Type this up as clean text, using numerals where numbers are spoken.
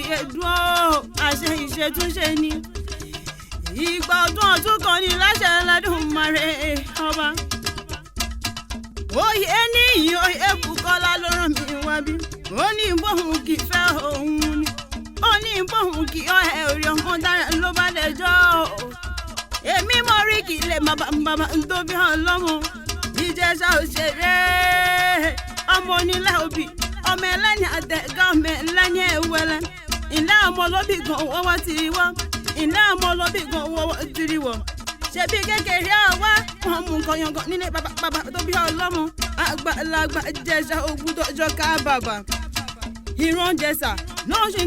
Ìyèdùn ó, àṣẹ ìṣètúnṣe ni. Ìgbà ọdún ọdún kan ní láṣẹ Ẹlẹ́dùmarè ọba. Oyè ní oyè Bùkọ́lá ló rán mi wá bí. Ó ní bóun kì í fẹ́ òun ni. Ó ní bóun kì í ọ̀ orí ọmọ dára ló bá lẹ́jọ́. Èmi mọ̀ rí kì í lè bàbá bàbá tó bí ọlọ́mọ. Ìjẹ̀ṣà òṣèré ọmọ onílẹ̀ òbí, ọmọ ẹlẹ́ni àtẹ̀gá, ọmọ ẹlẹ́ni ẹ̀wẹ̀lẹ̀. Ìlẹ́ ọmọ olóbì gan wọ́wọ́ tiri wọ́. Ìlẹ́ ọmọ olóbì gan wọ́wọ́ tiri wọ́. Ṣebí kékeré ọwá wọn mú nǹkan yangan nílé bàbá bàbá tó bí ọlọ́mọ. Àgbàlagbà Ìjẹ̀ṣà ògbúdọ̀jọ ká bàbà. Ìran Jẹ̀ṣà náà ṣe ń.